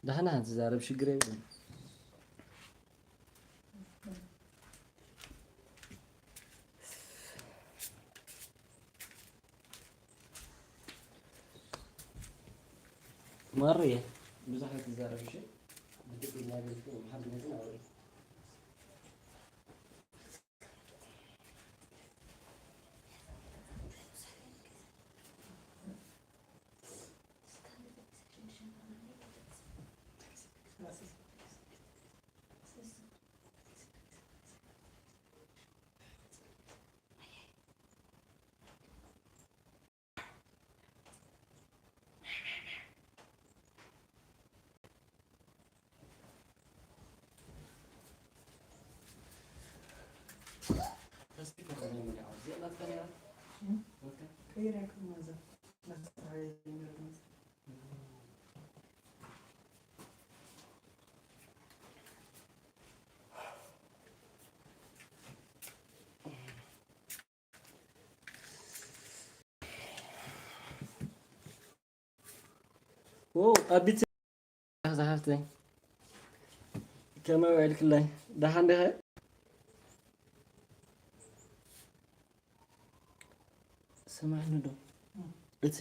ደሕና ትዛረብ ሽግር የብሉን። ማርየ ብዙሕ ኣይትዛረብ እሺ። ብትግርኛ ጌርኩ ብሓድነትን ኣውሪ። ዎ ኣቢት ዝሓፍተይ ከመይ ውዒልክለይ? ደሓን ዲኸ? ስማዕኒ ዶ እቲ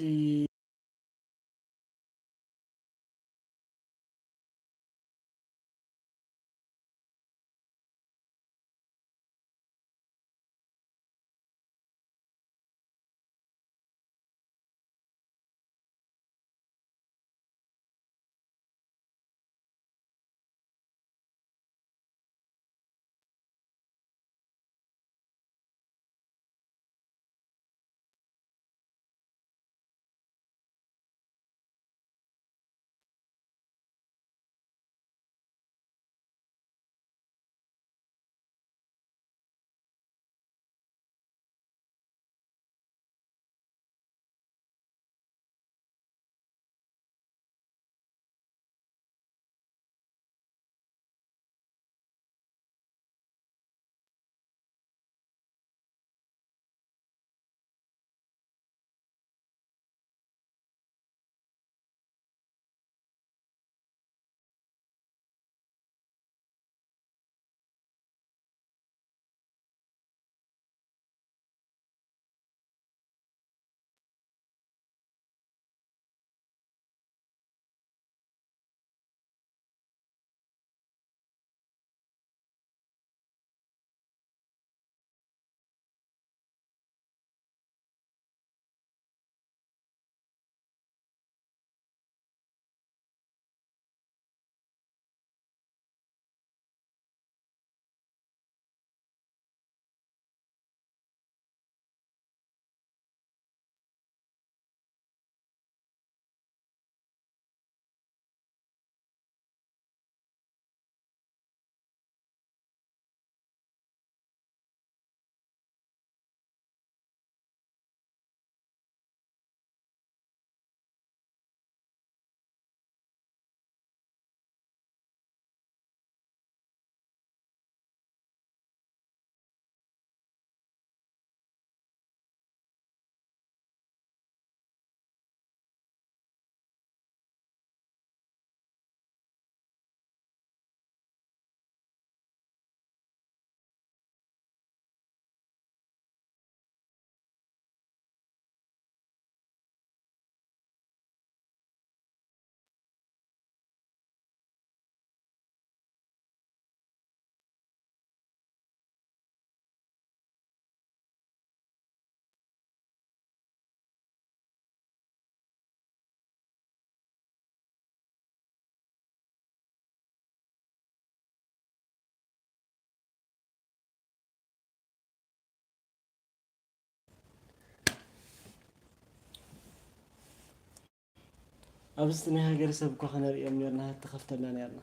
ኣብዚ ናይ ሃገር ሰብ እኮ ከነርእዮም ነርና፣ ተኸፍተልና ነርና።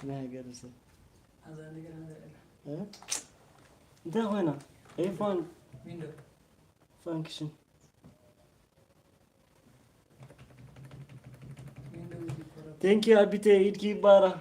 ናይ ሃገር ሰብ። ኣዛ ነገር ኣንዘር እላ። እ? እንታይ ኮይና? ኤፍ ዋን ዊንዶ። ፋንክሽን። ዊንዶ ይቆረጥ። Thank you ኣቢቴ፣ ኢድኪ ይባረኽ።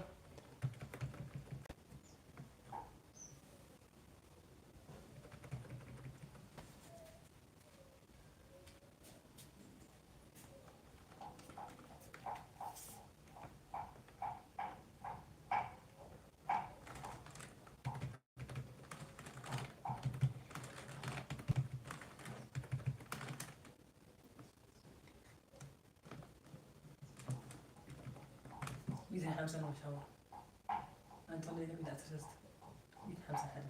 ሓምሳ ነው ሻወር። ኣንተ ክንደይ ኢኻ? ሚእቲ ዓሰርተ ሰለስተ። ሚእቲ ሓምሳ ሓደ።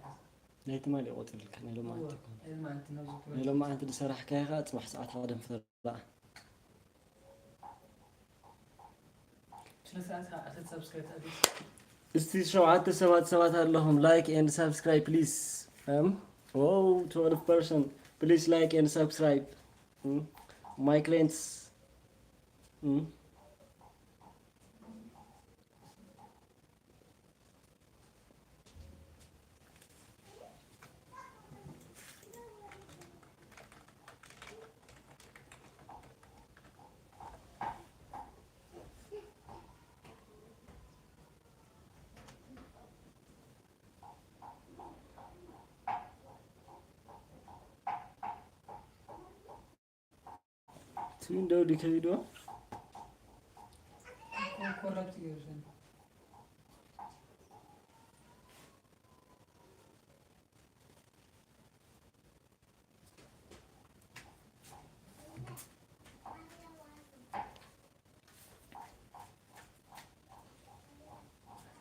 ናይ ትማሊ ቆፂርልካ ናይ ሎማዓንቲ እወ፣ ይኮን። ናይ ሎማዓንቲ ነው ዝኩ። ናይ ሎማዓንቲ ዝሰራሕካዮ ከዓ ፅባሕ ሰዓት ሓደ ምፍተር ደኣ። ስነ ስርዓት ከዓ ዓሰርተ ሳብስክራይብ ተኣትዩ። እስቲ ሸውዓተ ሰባት ሰባት ኣለኹም like and subscribe please. Um, wow, twelve person. Please like and subscribe. Mm? My clients. Mm? ትዊን ደው ዲከ ቪድዮ ኮረፕት ገይሩ ዘሎ።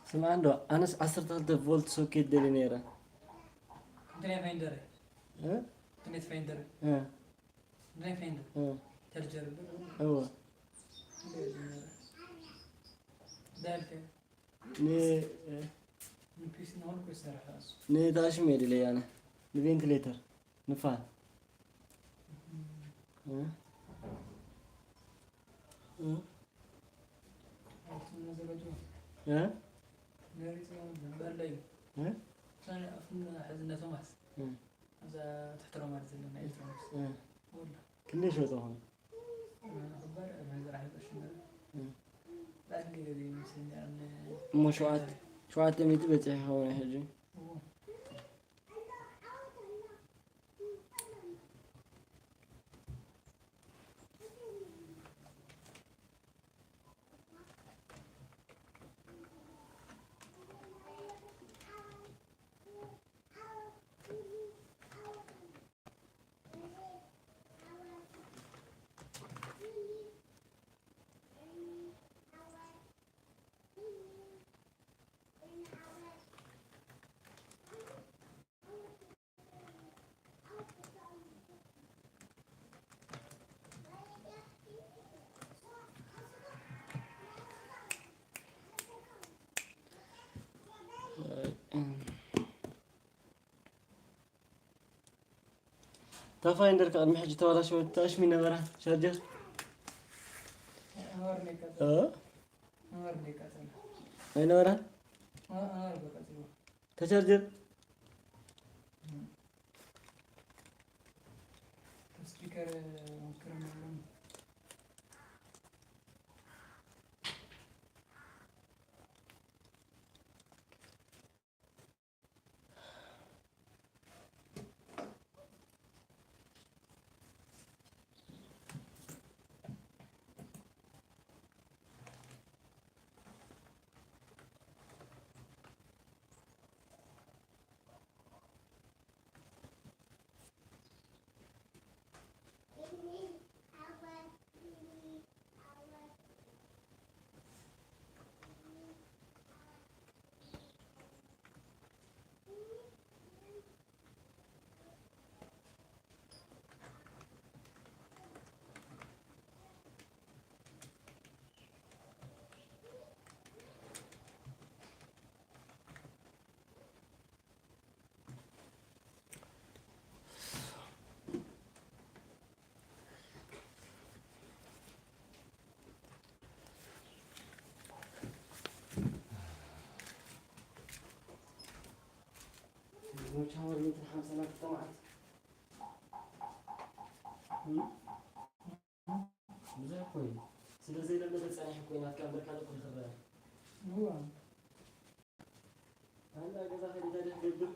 ስምዓ እንዶ ኣነስ ዓሰርተ ክልተ ቮልት ሶኬት ደልየ ነይረ። እንትን ናይ ፋይንደር እ? እንትን ናይ ፋይንደር እ፣ እንትን ናይ ፋይንደር እ፣ ቻርጀር እወ። ዳልከ ን- እ፣ ንፒሲ ንሆን ኮ ይሰርሕ እሱ ንታሽም እየ ድለይ ኣነ ንቬንቲሌተር ንፋን እ? እ? ኣቱም ዘበጁ እ? ነሪጽ በለዩ እ? ሳኒ ኣፍን ሕዝነ ቶማስ እ? እዛ ትሕትሮ ማለት ዘለና ኤሌክትሮኒክስ እ? ወላ ክንደይ ሸጠኹም? ክበር ኣብ ዝራሕ ይቀሽነ እ? ላኪ ገዜ ይመስለኛል እሞ ሸውዓተ ሸውዓተ ሚእቲ በፂሑ ይኸውን ሕጂ። ታፋይ እንደርካ ቅድሚ ሕጂ ተባላሽወት ታሽሚ ነበራ ቻርጀር ኣወር ነቀጠ እ? ኣወር ነቀጠ ኣይነበራ ኣወር በቀጥሎ ተቻርጀር ስፒከር ክርም ብዙሕ እኮ እዩ። ስለ ዘይለመደ ጸኒሑ እኮ እዩ ናትካ እምበር ካልእ እኮ ይኽረር። እዋ ኣንዳ ገዛ ከይደ ታዲያ ክገብር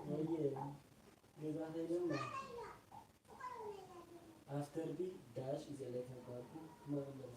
ወየ ገዛ ከይደማ after the dash is a letter ባልኩ መብለና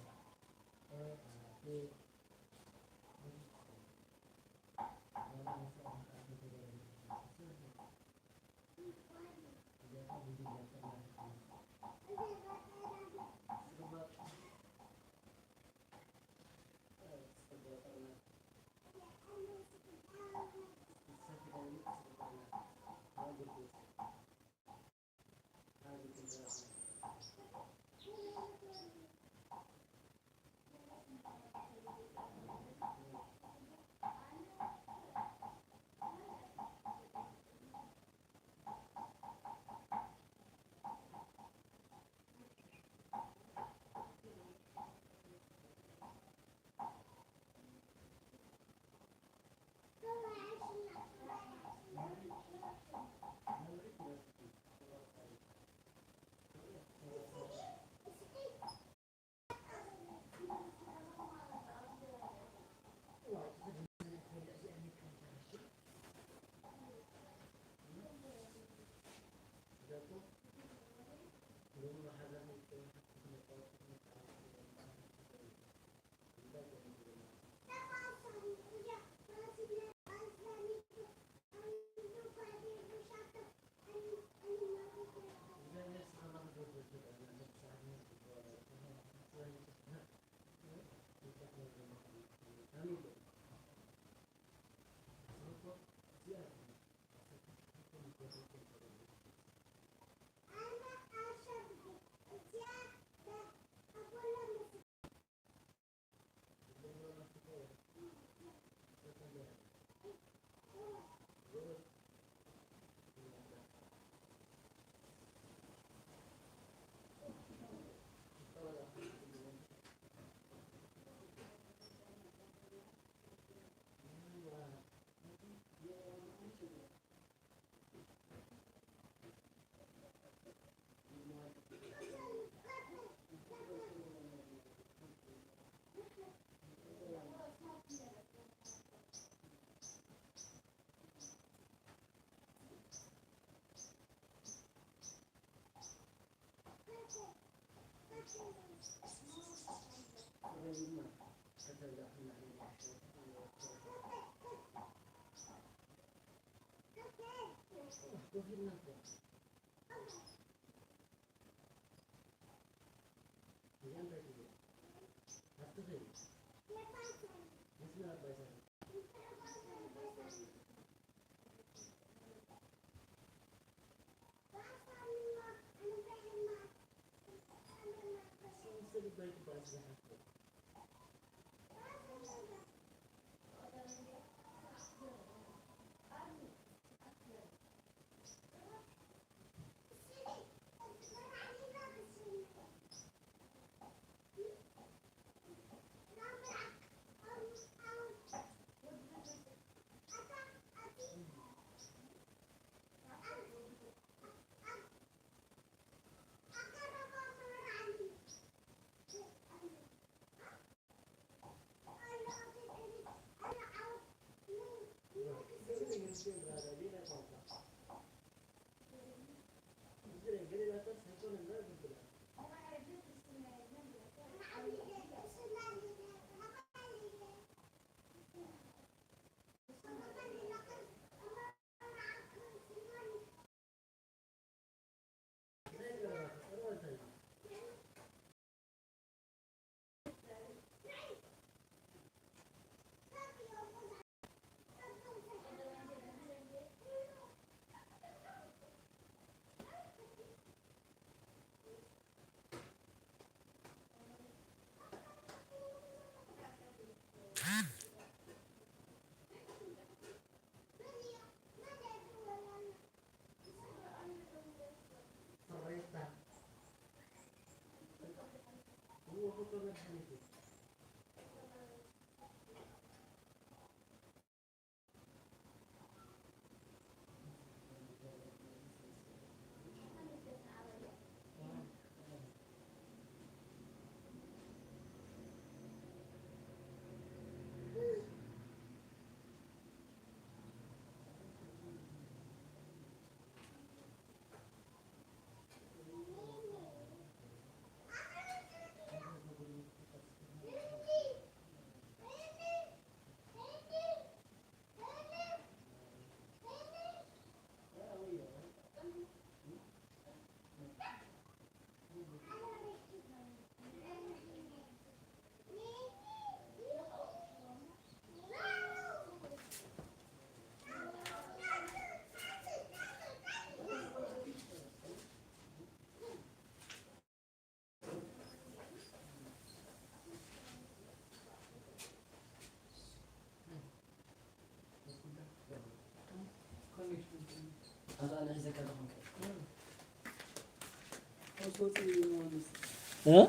እ?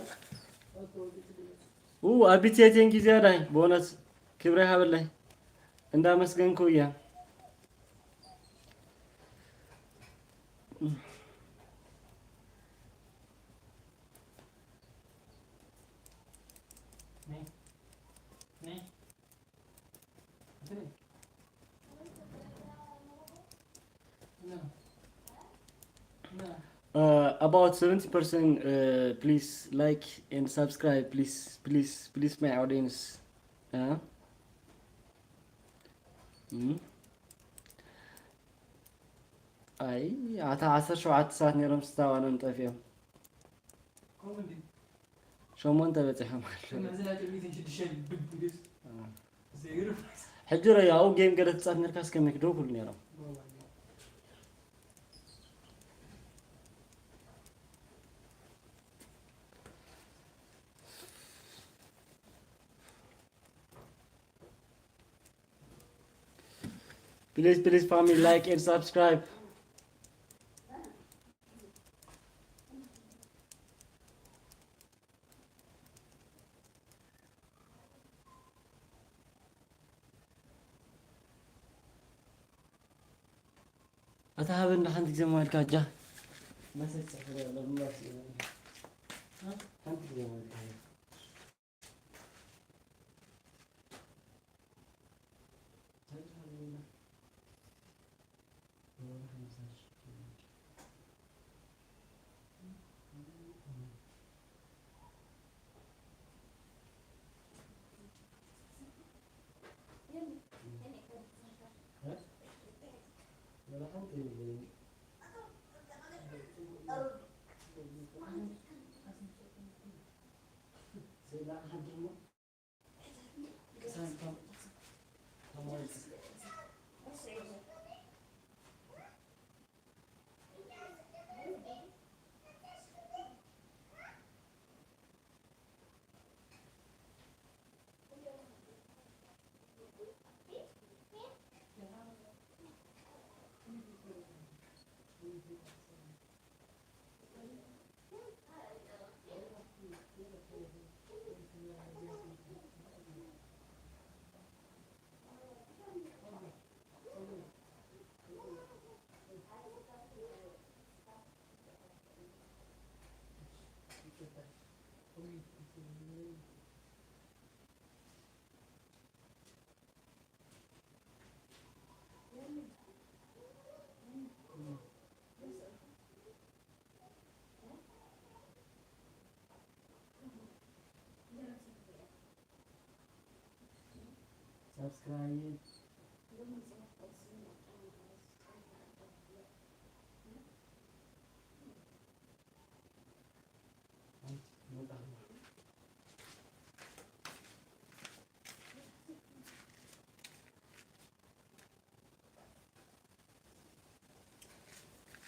ኡ፣ ኣቢትየ፣ ቴንኪ ዝያዳይ፣ ብእውነት ክብሪ ይሃበለይ። እንዳመስገንኩ እየ። Uh, about seventy percent, uh, please like and subscribe, please, please, please, my audience. Uh? Mm? ኣይ፣ ኣታ ዓሰርተ ሸውዓተ ሰባት ነይሮም፣ ስታዋሎም ጠፊኦም። ከምኡ እንዲ? ሸሞንተ በፂሖም ኣለዉ። እዚ ናይ ቅድሚትን ሽዱሽተን ድቡ ድዩስ? አ። ዘይሩ። ሕጂ ረያ ኣብኡ ጌም ገለ ትጻወት ነርካስ ከመይ ክደው ክብሉ ነይሮም። Please, please, family, like and subscribe. ኣታ ሃበና ሓንቲ ግዜ ሞባይልካ ኣጃ። መሰል ጽሕፍ ኣሎ፣ ምላስ እዩ። ሓንቲ ግዜ ሞባይልካ ሃበና። ሳብስክራይብ።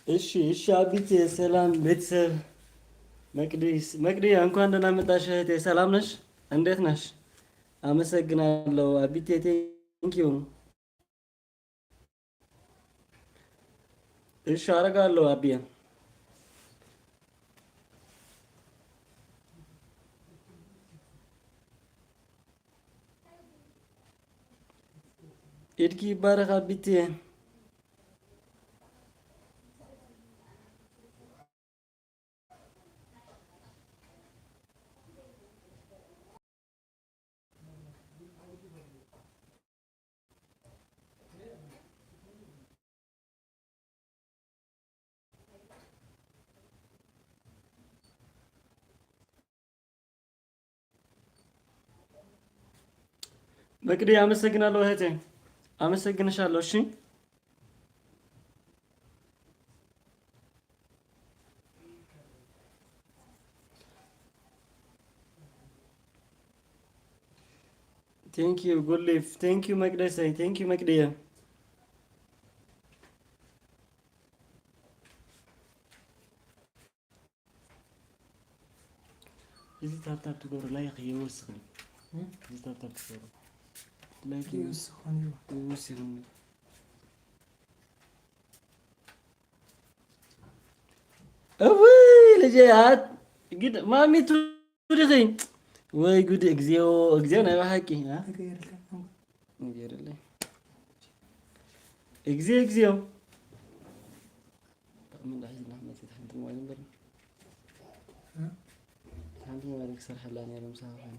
እሺ፣ እሺ፣ አቢቴ ሰላም ቤተሰብ። መቅዲ፣ መቅዲ እንኳን ደህና መጣሽ እህቴ። ሰላም ነሽ? እንዴት ነሽ? አመሰግናለሁ አቢቴ፣ thank you። እሺ፣ አረጋለሁ አቢዬ። ኢድኪ ይባረክ አቢቴ። መቅዲ አመሰግናለሁ እህቴ፣ አመሰግንሻለሁ። እሺ። Thank you good life, thank you መቅደሰይ፣ thank you መቅድየ። እዚ ታብታብ ትገብሩ ላይክ ይወስኽኒ። እዚ ታብታብ ትገብሩ ላይክ ይወስኽኒ። እውይ ልጄ፣ ኣት-፣ ግድ ማሚቱ ዲኺ? ወይ ጉድ፣ እግዚኦ፣ እግዚኦ፣ ናይ ብሓቂ፣ ኣ? ተገይርልካ። ንገርለይ። እግዚኦ፣ እግዚኦ። ብጣዕሚ እንዳሕዝና መፅእ ሓንቲ ሞባይል እምበር። እ? ሓንቲ ሞባይል ክሰርሐላ ነይረ ምሳኻ ኮይኑ።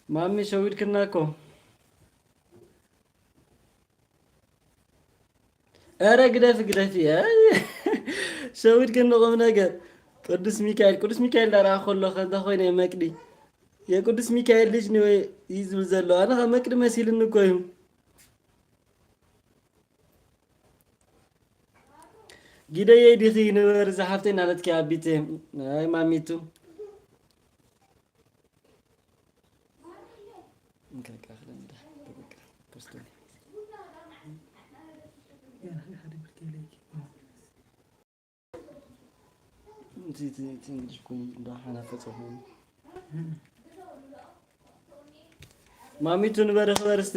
ማሚ ሸዊድክና እኮ። ኧረ ግደፊ፣ ግደፊ። ሸዊድክኒ ቁም ነገር። ቅዱስ ሚካኤል፣ ቅዱስ ሚካኤል ዳርኣ ከሎ ከንታ ኮይነ መቅዲ። የቅዱስ ሚካኤል ልጅ ነው እዩ ዝብል ዘሎ። ኣነ ከ መቅዲ መሲልኒ እኮ እዩ። ጊደየይ ዲኺ ንበር ዝሓፍተይ እናለትኪ ኣቢቴ። ኣይ ማሚቱ። እንካ ቃ ክለ እንዳ በቃ ክርስቶስ። እቲ፣ እቲ፣ እቲ እንግሊዝ ኩም እንዳ ሓናፈጸ ኮይኑ። ማሚቱ ንበሪ ክበር እስቲ።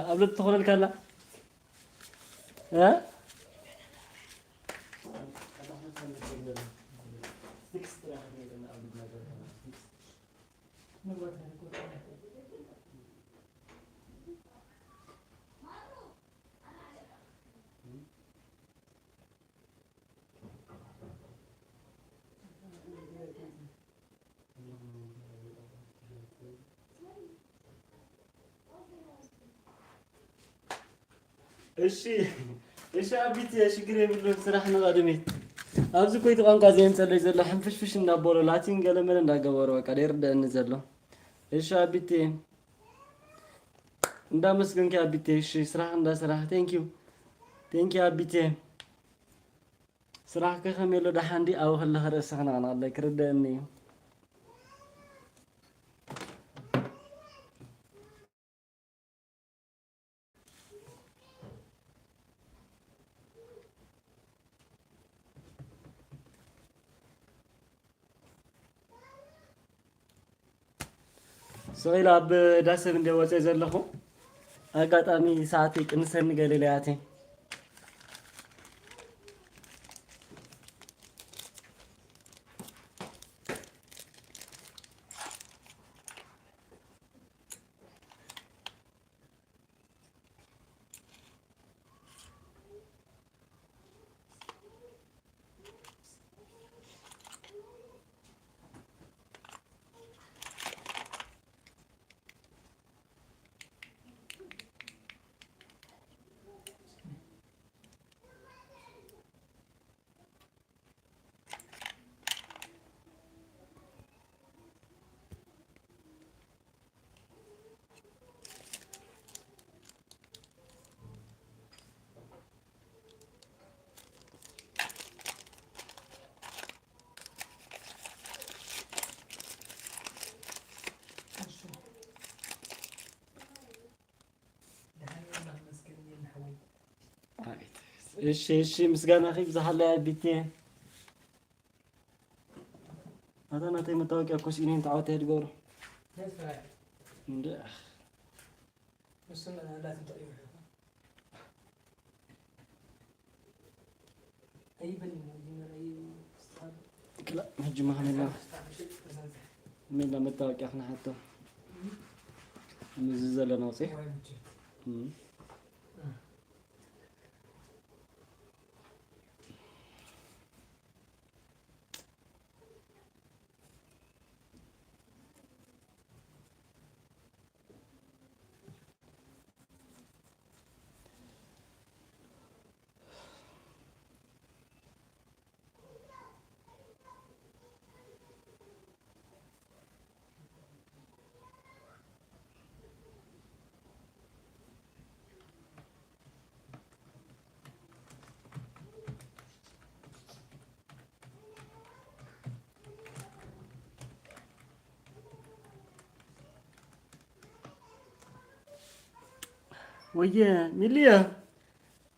ኣብ ልብ ትኾነልካ ኣላ። እ? እሺ፣ እሺ ኣቢት፣ ሽግር የብሉን። ስራሕ ንቐድሚት። ኣብዚ ኮይቱ ቋንቋ ዘየምጸለይ ዘሎ ሕንፍሽፍሽ እንዳበሎ ላቲን ገለመለ እንዳገበሮ በቃ ደይርደአኒ ዘሎ። እሺ ኣቢቴ፣ እንዳመስገንኪ ኣቢቴ። እሺ ስራሕ እንዳሰራሕ። Thank you፣ thank you ኣቢቴ። ስራሕኪ ከመይ ኣሎ? ደሓን ድዩ? ኣብኡ ከለኺ ርእሲ ክነቕንቐለይ ክርደአኒ እዩ። ስቕ ኢለ ኣብ ዳስ ሰብ እንደ ወፀ ዘለኹ ኣጋጣሚ ሰዓት ይቅንሰኒ ገለ ኢለ ኣትየ። እሺ፣ እሺ፣ ምስጋናኺ ይብዛሓለይ ኣቢቴ። ኣታ ናተይ መታወቂያ እኮ ስኢነን ተዓወተ እየ ዝገብሮ። እንደ ክላ-፣ ሕጂ ማህመላ ሜላ መታወቂያ ክንሓቶ ምዚ ዘለና ውፅእ። እም። ወየ ሚልየ፣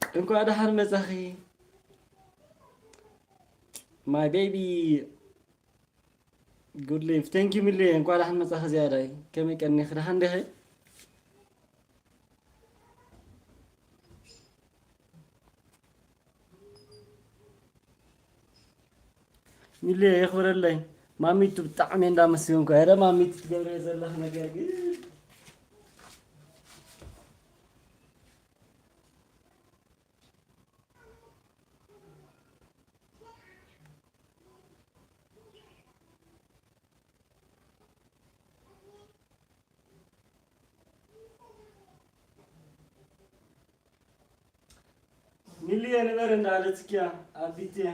እንኳዕ ደሓን መጻኺ። My baby, good life. Thank you ሚልየ፣ እንኳዕ ደሓን መጻኺ ዝያዳይ። ከመይ ቀኒኺ፣ ደሓን ዲኺ? ሚልየ የኽብረለይ። ማሚቱ ብጣዕሚ እንዳመስገንኩ። ኧረ ማሚቱ ትገብርዮ ዘለኺ ነገር ግን ሚልየ ንበር እንዳለትኪያ ኣቢትየ።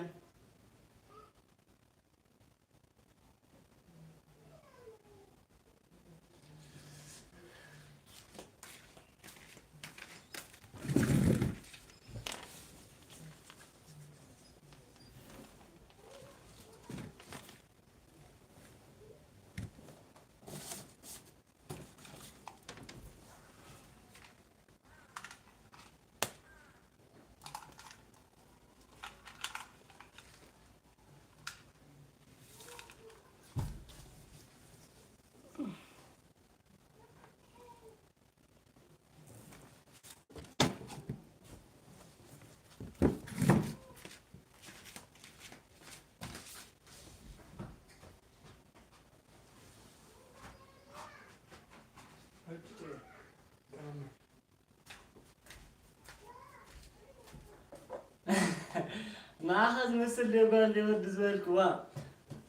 ንዓኻ ዝመስል ደባል ወዲ ዝበልክዋ።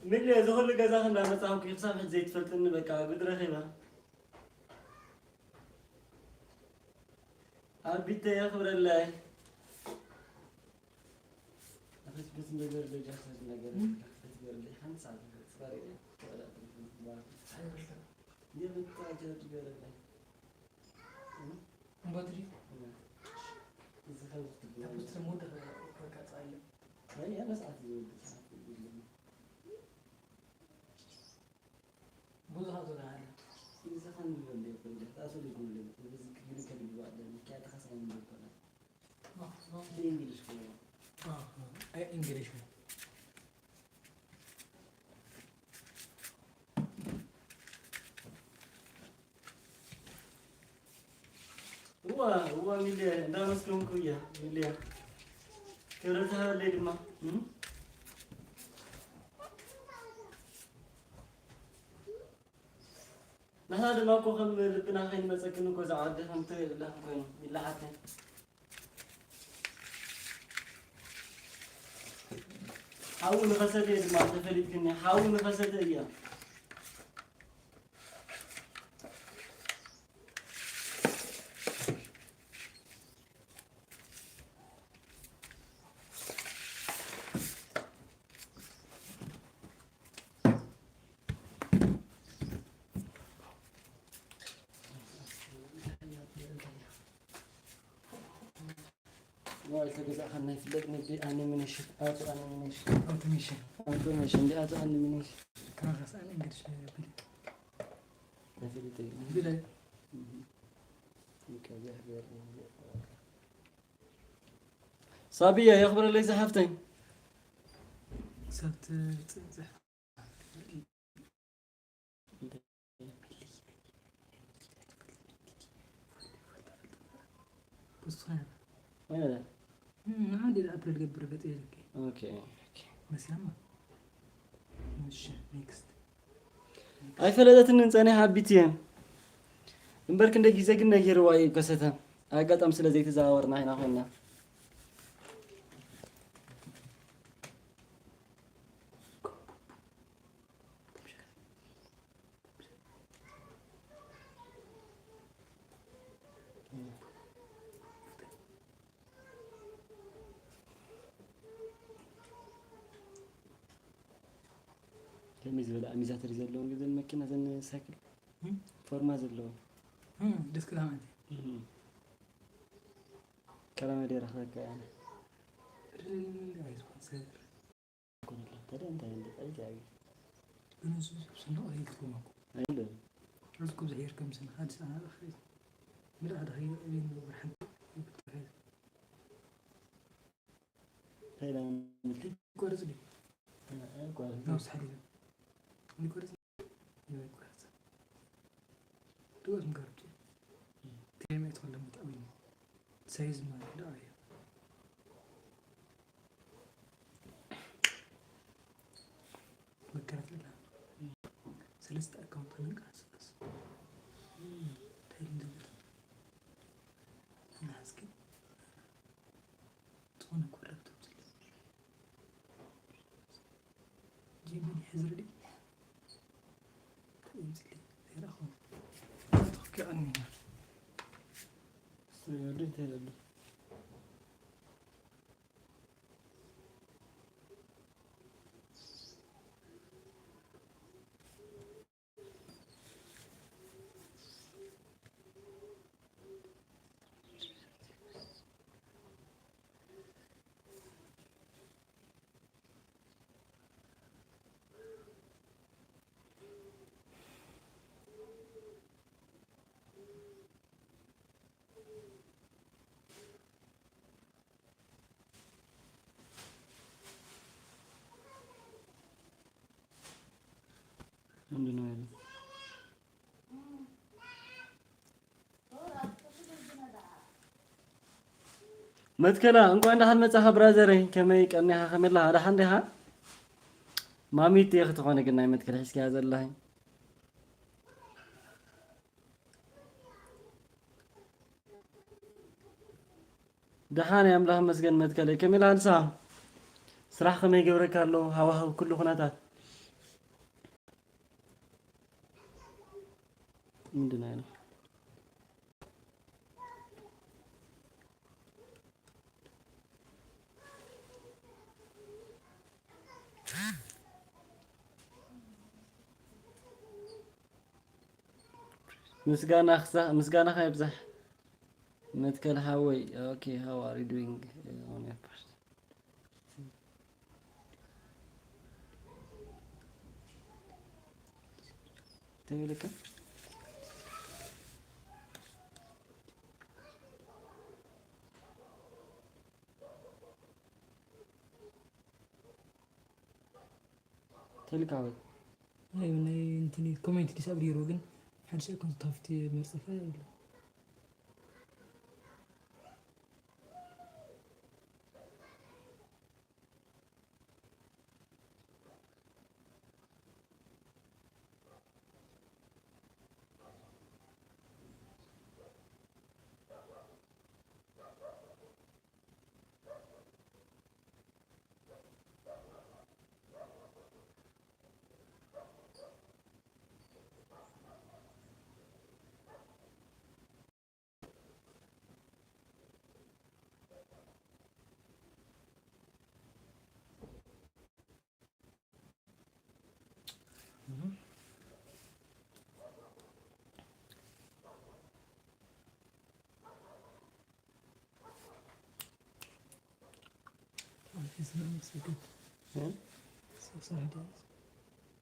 ምን እዚ ኩሉ ገዛኺ እንዳመጻኹ ክሳብ ሕጂ ዘይትፈልጥኒ በቃ ጉድ ረኺባ። ኣቢተ የኽብረለይ። ኣፈት ቤት ነገር ደጃ ሰት ነገር እም። ኣፈት ገርሊ ሓንቲ ሰዓት ትፈርድ እያ። የምታ ጀርጅ ገረለይ። እም? እምበትሪ? እም። እዚ ከም ዝትብሎ። ተብስ ተሞደ ወርቃ ጻለ። ናይ ያለ ሰዓት ይወድ ሰዓት ይወድ። ብዙ ሀብት ነው ያለ። እዚ ኸን ይወድ ይወድ። ጣሱ ልጅ ነው። እዚ ክግል ከልጅ ባለ። ምክንያት ኸሳይ ነው ይባላል። እንግሊሽ ነው። አይ፣ እንግሊሽ ነው። እዋ፣ እዋ፣ ሚልያ፣ እንዳመስገንኩ እያ፣ ሚልያ። ክብረት ሃበለይ ድማ፣ እም? ንሕና ድማ እኮ ከም ልብና ከይንመጸክን እኮ እዛ ዓዲ ከም ትብላ ኮይኑ ይለዓልከን። ሓዊ ንኸሰተ እየ ድማ ተፈሊጥክኒ። ሓዊ ንኸሰተ እየ። ሞባይል ተገዛእካ ናይ ፍለጥ ንቢ ኣኒሚኔሽን፣ ኣውቶ ኣኒሚኔሽን። ኣውቶሜሽን። ኣውቶሜሽን፣ እንዲ ኣውቶ ኣኒሚኔሽን። ካኻስ ኣን እንግሊሽ ብል። ናይ ፍለጥ እዩ። ብለ። እህ። ከዚያ ገር-፣ ሳብያ የኽብረለይ ዝሓፍተይ። ሰብ ት-፣ ት-፣ ብስኻ እም፣ ንዓ እንዴ ኣፕሪል ገብር ገጽ የለኪ። ኦኬ፣ ኦኬ። መስላማ። እሺ፣ ኔክስት። ኣይፈለጠትንን ጸኒሓ ኣቢት እየ። እምበር ክንደይ ግዜ ግን ነጊርዋ እዩ ከሰተ። ኣጋጣሚ ስለ ዘይተዘዋወርና ኢና ኮይና። ከመይ ዝበለ ኣሚዛተሪ ዘለወን ግን ዘን መኪና፣ ዘን ሳይክል እም? ፎርማ ዘለወን። እም፣ ደስ ክብላ ማለት እዩ። እም። ቀዳማይ ደይ ረኽበካ ኣነ። ርል፣ ኣይ ዝኾን ሰብ። ኮነ ኣሎ። ታዲያ እንታይ እንደ ጣይ ዛቢ? ግን እዚ ሰብ ስንቕ ኣይልኩም እኮ። ኣይልም። እዚ እኮ ብዝሕር ከም ስንኻ ኣዲስ ኣበባ ኸይድ። ብላዕ ደኸይ እቤን ነበር ሓንቲ ይብትሐ። እንታይ ኢላ ምልቲ? ይቆርጽ ድዩ? ኣይቋርጽ። ናብ ሳሕል ይብል። ይቆርጽ ይብል ይቆርጽ። ድወት ምገርብቲ። ቴሜት ወለ ምትዕዊን። ሳይዝ ማለት ደኣ እዩ። መከታተል ሰለስተ ኣካውንት ንምንቀሳቀስ እንታይ ንገብር? ንሓዝኪ ዝኾነ ኮረብ ተምፅሊ ጂሚን ይሕዝርሊ ተምፅሊ ዘይረኸቡ ተኽኪ ኣንሚና ስሪ ወዲ እንታይ ይላሉ? ምንድን ነው ያለው? መትከላ እንኳን ደሓን መጻኻ ብራዘረይ፣ ከመይ ቀኒኻ፣ ከመይ ኣለኻ፣ ደሓን ዲኻ? ማሚት እየ ክትኾነ ግን ናይ መትከል ሒዝካያ ዘለኻ። ደሓን እየ ኣምላኽ ይመስገን መትከለይ፣ ከመይ ኢልካ ንስኻ? ስራሕ ከመይ ይገብረካ ኣሎ? ሃዋህው ኩሉ ኩነታት ምንድን እዩ? ምስጋናኻ ይብዛሕ መትከል ሓወይ። Okay, how are you doing? On your part. ተበለካ ተልካ ወይ ናይ ናይ እንትን ኮሜንት ዲስኣብል ገይርዎ ግን ሓድሽ ኣካውንት ክኸፍት መርጸፈ የብሉ።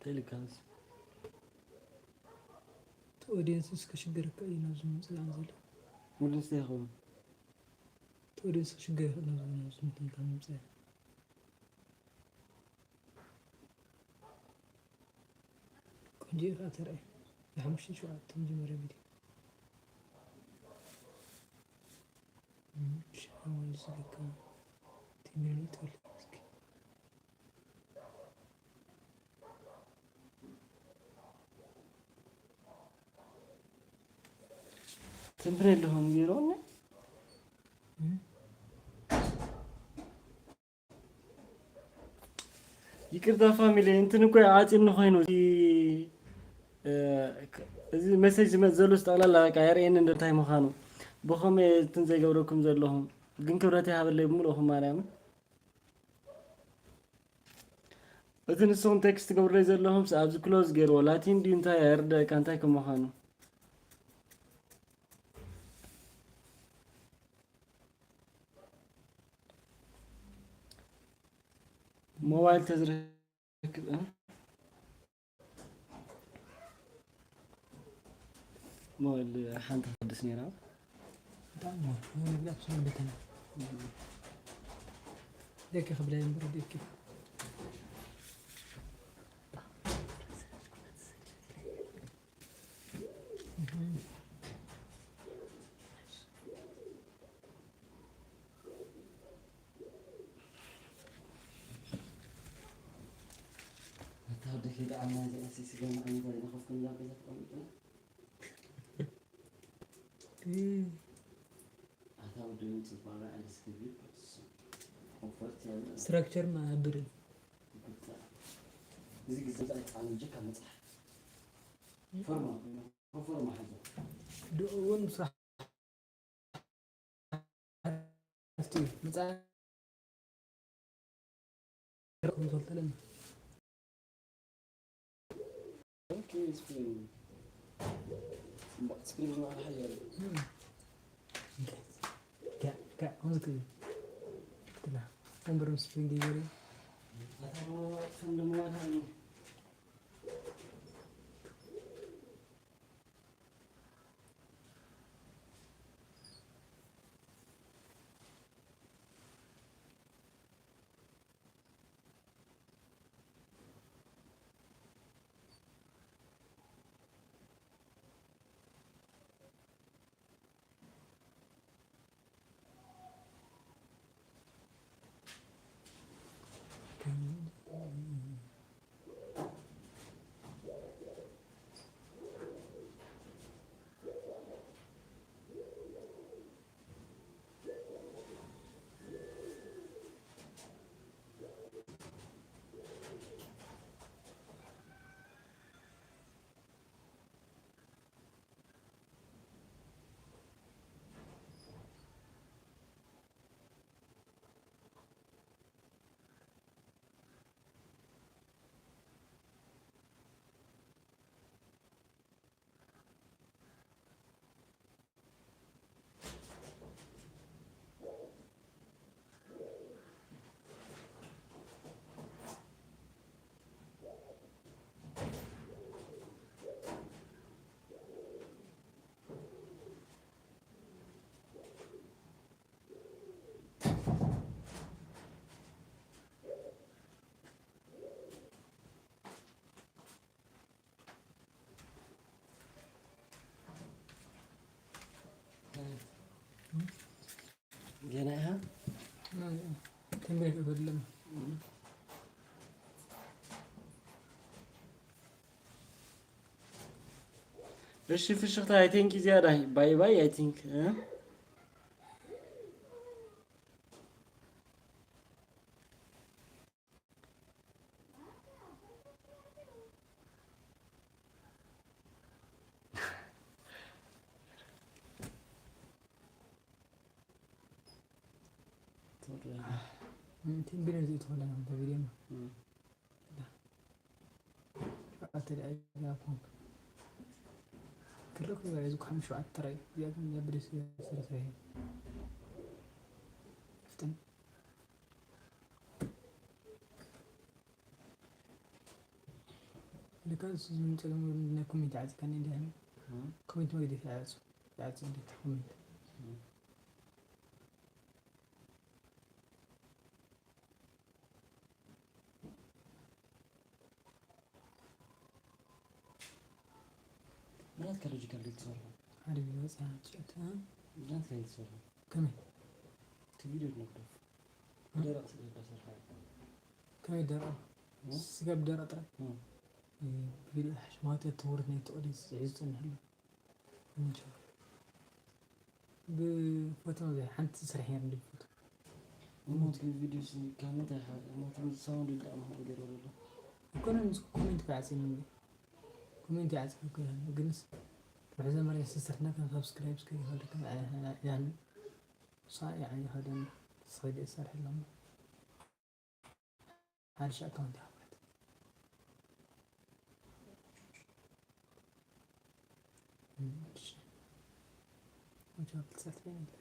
ተልካስ ኦዲየንስ እስከ ሽገረካ እዩ ናብዚ ምምፅእ ኣነ ዘሎ ሙሉ እንታይ ይኸውን? ኦዲየንስ ክሽገር ይኽእል ናብዚ ናብዚ ምትንካ ምምፅእ ቆንጆ ኢኻ ተርኣይ ብሓሙሽተ ሸውዓተ መጀመርያ ቪድዮ ሻወል ዝልካ ትንቢት ወልድ እስኪ ትንብረ ኣለኹም ገይሮኒ ይቅርታ ፋሚሊ እንትን እኮ ዓፂምኒ ኮይኑ እዚ መሴጅ ዝመፅ ዘሎ ጠቅላላ በቃ የርእየኒ እንዶ እንታይ ምዃኑ ብኸመይ እንትን ዘይገብረኩም ዘለኹም ግን ክብረት ይሃበለይ ብምልእኹም ማርያምን እቲ ንስኹም ቴክስት ትገብሩለይ ዘለኹም ኣብዚ ክሎዝ ገይርዎ ላቲን ድዩ እንታይ ኣይርደእካ እንታይ ከም ምዃኑ ሞባይል ተዝረክብ እ? ሞባይል ሓንቲ ክድስ ነይራ ብጣዕሚ ነው። የሆነ ብላ ብስሩ እንደተና። ደቂ ክብላ እምበር ደቂ። ኣታ ወደይ ከይጠዓምና እዚኣ ሲ ስገም ዓይነት ኣይነኸፍኩን እዛ ገዛ ተቐሚጥና። እም። ኣታ ወደይ ምጽባባ ኣለ ስክሪፕት ኮምፎርት ያለ ስትራክቸር ማህብር። ይግባእ። እዚ ግዜ ብዛዕባ ተዓሚ ጀካ መጽሓፍ። ፎርማ፣ ፎርማ ሓዞ። ድኡ እውን ብስራሕ ሓፍቲ መጻ-፣ ከም ዝፈልጠለና። ኦኬ፣ ስፕሪንግ። እምበኣር ስፕሪንግ ዝባሃል ሓያል እዩ። እም። ጋ-፣ ጋ-፣ ከምዚ ክብል። ክትላ። ወንበሮም ስፕሪንግ ይገርም። ኣታ፣ ከም ደሞ ዋላ እዩ። ገና ኢኻ? ተንቤን እበልም። እሺ፣ ፍሽኽታ፣ I think እዚኣ ዳይ፣ ባይ ባይ፣ I think፣ እ? ትወደና። እም፣ ቲም ቢነር ዘይትኾነ ነው፣ በቪዲዮ ነው። እም። ዳ። ሸውዓተ ደቂቃ ኮንክ። ክልተ ክልተ እዩ፣ ዝኳ ሓሙሽተ ሸውዓተ ጥራይ። እዚኣ ግን እዚኣ ብደስ ዝብል ስራሕ እዩ። ፍጥን። ለካ ንሱ ዝምንጨሉ ናይ ኮሜንት ዓፂካ ናይ እንዲያ እም። ኮሜንት መግደፊ ይዓፁ። ይዓፁ እንዴት ኮሜንት። እም። ናትካ ሎጂካል ድዩ ትሰርሖ? ሓደ ቪድዮ ወፅኣ ጭት፣ እ? ናትካ እዩ ትሰርሖ። ከመይ? እቲ ቪድዮ ነግደፍ። እ? ደረቕ ስለ ዝተሰርሐ። ከመይ ደረቕ? እ? ስጋ ብደረቕ ጥራይ? እ። እ፣ ቪድዮ ሓሽማት ትምህርት ናይ ተቕዲ ዝፅንሕ ኣሎ። እንጃ። ብፎቶ ዘይ ሓንቲ ስራሕ እያ እንዲ ፎቶ። እሞ እቲ ቪድዮ ሲ ካብ ምንታይ ሓ-፣ እሞ እቲ ሳውንድ ዳኣ ምዃኑ ገይሩ ዘሎ? እኮ ነው፣ ምስ ኮሜንት እኮ ዓፂኒ እንዲ። ኮሜንት ይዓፅኒ እኮ ያለ፣ ግንስ ርሑሰ መርያ ስስርና ከም ሳብስክራይብ እስከ ይፈልክም፣ እ፣ ያን ሳ፣ ያን ይኸደን፣ ስኸዲ እሰርሕ ኣለሞ። ሓድሽ ኣካውንት ይኸፍት። እሺ። መቶ ክልተ ሰዓት ላይ ነበር።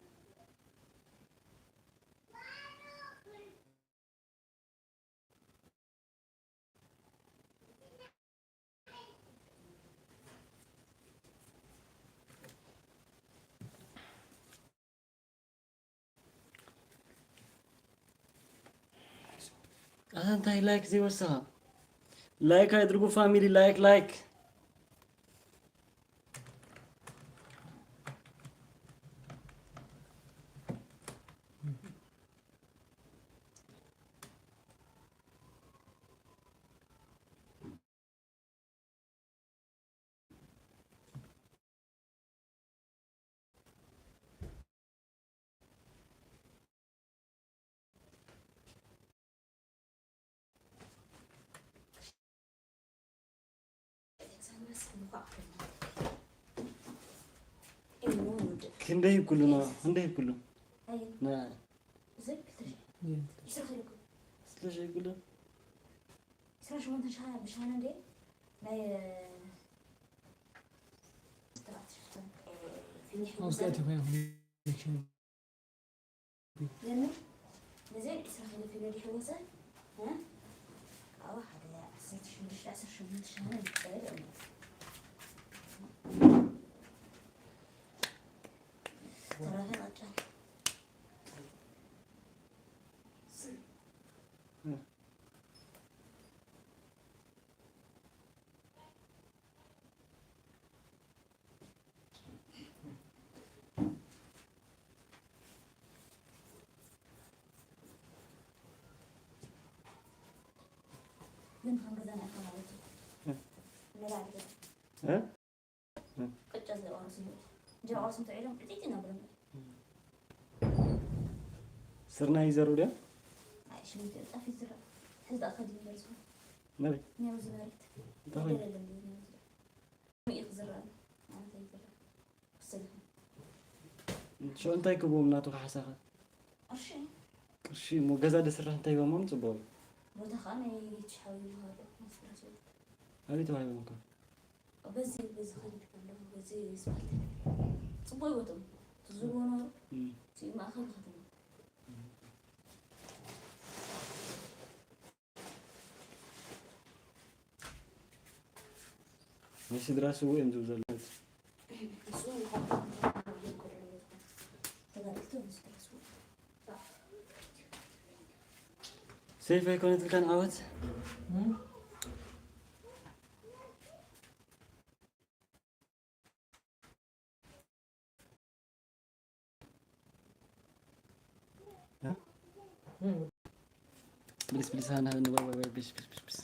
ኣታ እንታይ ላይክ ዘይወሰኻ? ላይክ ኣድርጉ ፋሚሊ፣ ላይክ፣ ላይክ። ክንደይ ይብኩሉ ና? ክንደይ ይብኩሉ? ና። ክልተ ሺሕ ይብኩሉ? ዕስራ ሸሞንተ ሻ-፣ ብሻህነ እንዴ? ናይ፣ ፊኒሕ ኣውስጣት ይኾን? የምር ነዚ ዕስራ ኪሎ ፊኖ ድሕር ወፀ፣ እ? ካብኡ ሓደ ዓሰርተ ሽዱሽተ፣ ዓሰርተ ሸሞንተ ሻህነ ይፀበል እምነት። ተረፈ ቃጫ። ግን ከም ገዛና ኢኻ ማለት እዩ። እ? ነባሪ ገዛ። እ? እ? ቅጫ ዘይቆርስ ይብል። እንጀራ ቆርሶም ተውዒሎም ዕጢጢ እናብሎም። ስርናይ ይዘርኡ ድዮም? ኣይ፣ ሽምንቲ ጣፍ ይዝራእ። ሕዚ ደኣ ከድሊ መርዝኹም። ናበይ? ነብዚ መሬት። እንታይ ኮይኑ? ደለለ ነብዚ መሬት። ከመይ እዩ ክዝራእ? ኣነ እንታይ ይዝራእ? ክሰልኹም። ሽዑ እንታይ ክብዎም ናቱ ካሕሳኻ? ቅርሺ። ቅርሺ እሞ ገዛ ደስራሕ እንታይ ሂቦሞም ጽቡቕ? ቦታ ኸኣ ናይ ችሓዊ ይበሃሉ፣ መስፍራ ሰውት። ኣበይ ተዋሂቦምካ? በዚ፣ በዚ ኸይድ ከለኹ፣ በዚ ስፓልት። ጽቡቕ ህይወቶም ትዝርዎ ነበሩ። እም። እቲ ማእከል ከተማ። ናይ ስድራ ስውእ እዮም ዝብሉ ዘለዉ። ሰይፍ ኣይኮነትልካን ዓወት? ፕሊስ፣ ፕሊስ፣ ሃና፣ ሃና፣ ወይ፣ ወይ፣ ወይ፣ ፕሊስ፣ ፕሊስ፣ ፕሊስ፣ ፕሊስ።